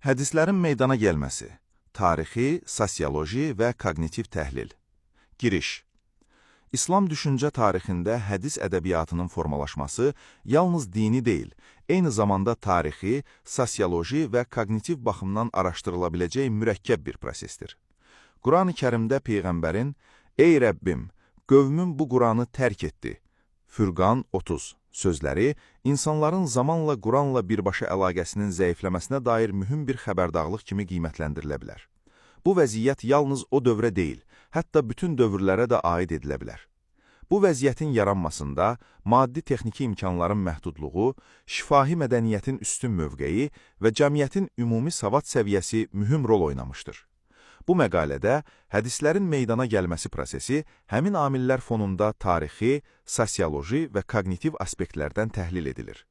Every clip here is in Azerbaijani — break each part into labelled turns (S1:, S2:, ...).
S1: Hədislərin meydana gəlməsi, tarixi, sosioloji və koqnitiv təhlil. Giriş. İslam düşüncə tarixində hədis ədəbiyyatının formalaşması yalnız dini deyil, eyni zamanda tarixi, sosioloji və koqnitiv baxımdan araşdırıla biləcək mürəkkəb bir prosesdir. Quran-ı Kərimdə Peyğəmbərin "Ey Rəbbim, qövmüm bu Quranı tərk etdi." Fürqan 30 sözləri insanların zamanla Quranla birbaşa əlaqəsinin zəifləməsinə dair mühüm bir xəbərdarlıq kimi qiymətləndirilə bilər. Bu vəziyyət yalnız o dövrə deyil, hətta bütün dövrlərə də aid edilə bilər. Bu vəziyyətin yaranmasında maddi-texniki imkanların məhdudluğu, şifahi mədəniyyətin üstün mövqeyi və cəmiyyətin ümumi savad səviyyəsi mühüm rol oynamışdır. Bu məqalədə hədislərin meydana gəlməsi prosesi həmin amillər fonunda tarixi, sosioloji və koqnitiv aspektlərdən təhlil edilir.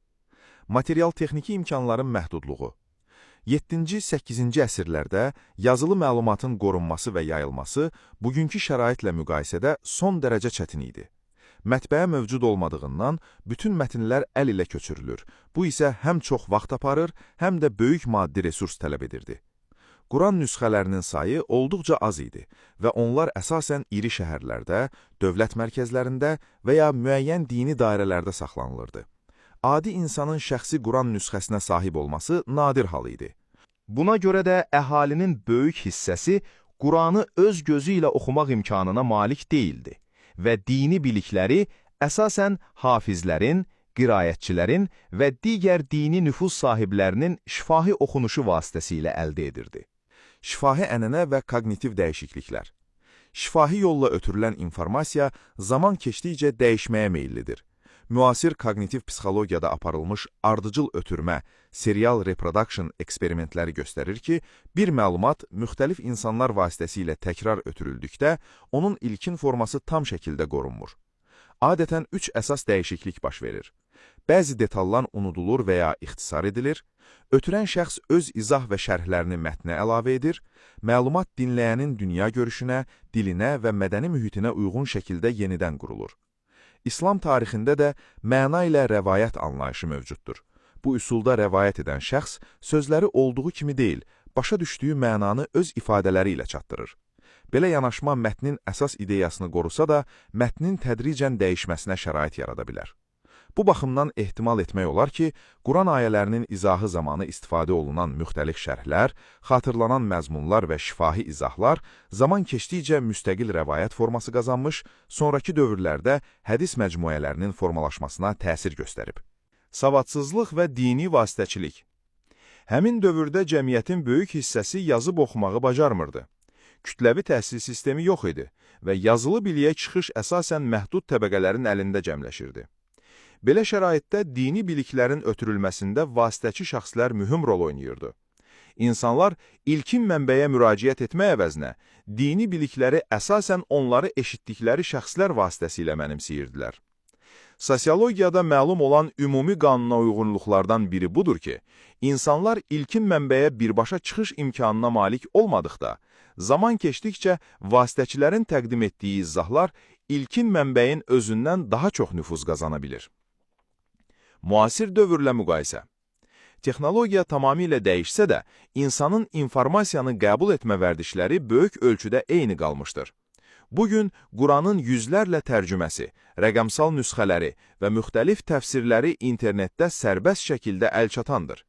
S1: Material-texniki imkanların məhdudluğu. 7-ci, 8-ci əsrlərdə yazılı məlumatın qorunması və yayılması bugünkü şəraitlə müqayisədə son dərəcə çətin idi. Mətbəə mövcud olmadığından bütün mətnlər əl ilə köçürülür. Bu isə həm çox vaxt aparır, həm də böyük maddi resurs tələb edirdi. Quran nüsxələrinin sayı olduqca az idi və onlar əsasən iri şəhərlərdə, dövlət mərkəzlərində və ya müəyyən dini dairələrdə saxlanılırdı. Adi insanın şəxsi Quran nüsxəsinə sahib olması nadir hal idi.
S2: Buna görə də əhalinin böyük hissəsi Quranı öz gözü ilə oxumaq imkanına malik deyildi və dini bilikləri əsasən hafizlərin, qiraətçilərin və digər dini nüfuz sahiblərinin şifahi oxunuşu vasitəsilə əldə edirdi.
S1: Şifahi ənənə və koqnitiv dəyişikliklər. Şifahi yolla ötürülən informasiya zaman keçdikcə dəyişməyə meyillidir. Müasir koqnitiv psixologiyada aparılmış ardıcıl ötürmə, serial reproduction eksperimentləri göstərir ki, bir məlumat müxtəlif insanlar vasitəsilə təkrar ötürüldükdə, onun ilkin forması tam şəkildə qorunmur. Adətən üç əsas dəyişiklik baş verir. Bəzi detallar unudulur və ya ixtisar edilir, ötürən şəxs öz izah və şərhlərini mətnə əlavə edir, məlumat dinləyənin dünya görüşünə, dilinə və mədəni mühitinə uyğun şəkildə yenidən qurulur. İslam tarixində də məna ilə rəvayət anlayışı mövcuddur. Bu üsulda rəvayət edən şəxs sözləri olduğu kimi deyil, başa düşdüyü mənanı öz ifadələri ilə çatdırır. Belə yanaşma mətnin əsas ideyasını qorusa da, mətnin tədricən dəyişməsinə şərait yarada bilər. Bu baxımdan ehtimal etmək olar ki, Quran ayələrinin izahı zamanı istifadə olunan müxtəlif şərhlər, xatırlanan məzmunlar və şifahi izahlar zaman keçdikcə müstəqil rəvayət forması qazanmış, sonrakı dövrlərdə hədis məcmuələrinin formalaşmasına təsir göstərib.
S3: Savadsızlıq və dini vasitəçilik. Həmin dövrdə cəmiyyətin böyük hissəsi yazıb oxumağı bacarmırdı. Kütləvi təhsil sistemi yox idi və yazılı biliyə çıxış əsasən məhdud təbəqələrin əlində cəmləşirdi. Belə şəraitdə dini biliklərin ötürülməsində vasitəçi şəxslər mühüm rol oynayırdı. İnsanlar ilkin mənbəyə müraciət etmək əvəzinə dini bilikləri əsasən onları eşitdikləri şəxslər vasitəsilə mənimsəyirdilər. Sosiologiyada məlum olan ümumi qanuna uyğunluqlardan biri budur ki, insanlar ilkin mənbəyə birbaşa çıxış imkanına malik olmadıqda, zaman keçdikcə vasitəçilərin təqdim etdiyi izahlar ilkin mənbəyin özündən daha çox nüfuz qazana bilir. Müasir dövrlə müqayisə. Texnologiya tamamilə dəyişsə də, insanın informasiyanı qəbul etmə vərdişləri böyük ölçüdə eyni qalmışdır. Bugün Quranın yüzlərlə tərcüməsi, rəqəmsal nüsxələri və müxtəlif təfsirləri internetdə sərbəst şəkildə əlçatandır.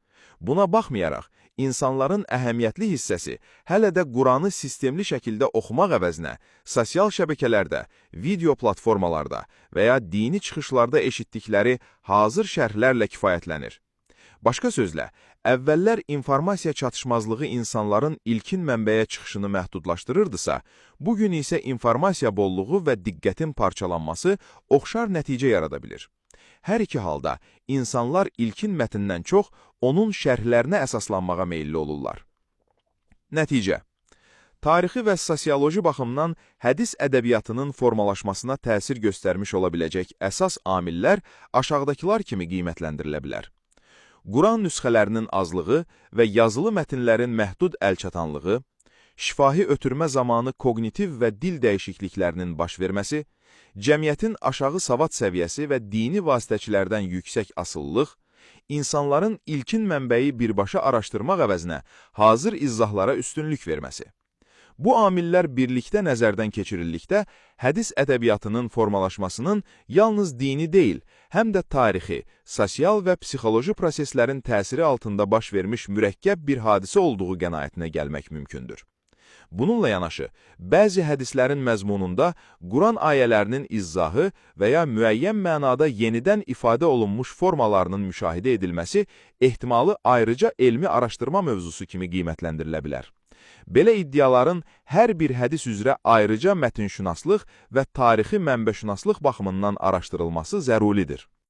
S3: Buna baxmayaraq, insanların əhəmiyyətli hissəsi hələ də Quranı sistemli şəkildə oxumaq əvəzinə sosial şəbəkələrdə, video platformalarda və ya dini çıxışlarda eşitdikləri hazır şərhlərlə kifayətlənir. Başqa sözlə, əvvəllər informasiya çatışmazlığı insanların ilkin mənbəyə çıxışını məhdudlaşdırırdısa, bugün isə informasiya bolluğu və diqqətin parçalanması oxşar nəticə yarada bilir. Hər iki halda insanlar ilkin mətndən çox onun şərhlərinə əsaslanmağa meyilli olurlar. Nəticə. Tarixi və sosioloji baxımdan hədis ədəbiyyatının formalaşmasına təsir göstərmiş ola biləcək əsas amillər aşağıdakılar kimi qiymətləndirilə bilər. Quran nüsxələrinin azlığı və yazılı mətnlərin məhdud əlçatanlığı, şifahi ötürmə zamanı koqnitiv və dil dəyişikliklərinin baş verməsi, cəmiyyətin aşağı savad səviyyəsi və dini vasitəçilərdən yüksək asılılıq,
S1: İnsanların ilkin mənbəyi birbaşa araşdırmaq əvəzinə hazır izahlara üstünlük verməsi. Bu amillər birlikdə nəzərdən keçirildikdə, hədis ədəbiyyatının formalaşmasının yalnız dini deyil, həm də tarixi, sosial və psixoloji proseslərin təsiri altında baş vermiş mürəkkəb bir hadisə olduğu qənaətinə gəlmək mümkündür. Bununla yanaşı, bəzi hədislərin məzmununda Quran ayələrinin izahı və ya müəyyən mənada yenidən ifadə olunmuş formalarının müşahidə edilməsi ehtimalı ayrıca elmi araşdırma mövzusu kimi qiymətləndirilə bilər. Belə iddiaların hər bir hədis üzrə ayrıca mətnşünaslıq və tarixi mənbəşünaslıq baxımından araşdırılması zəruridir.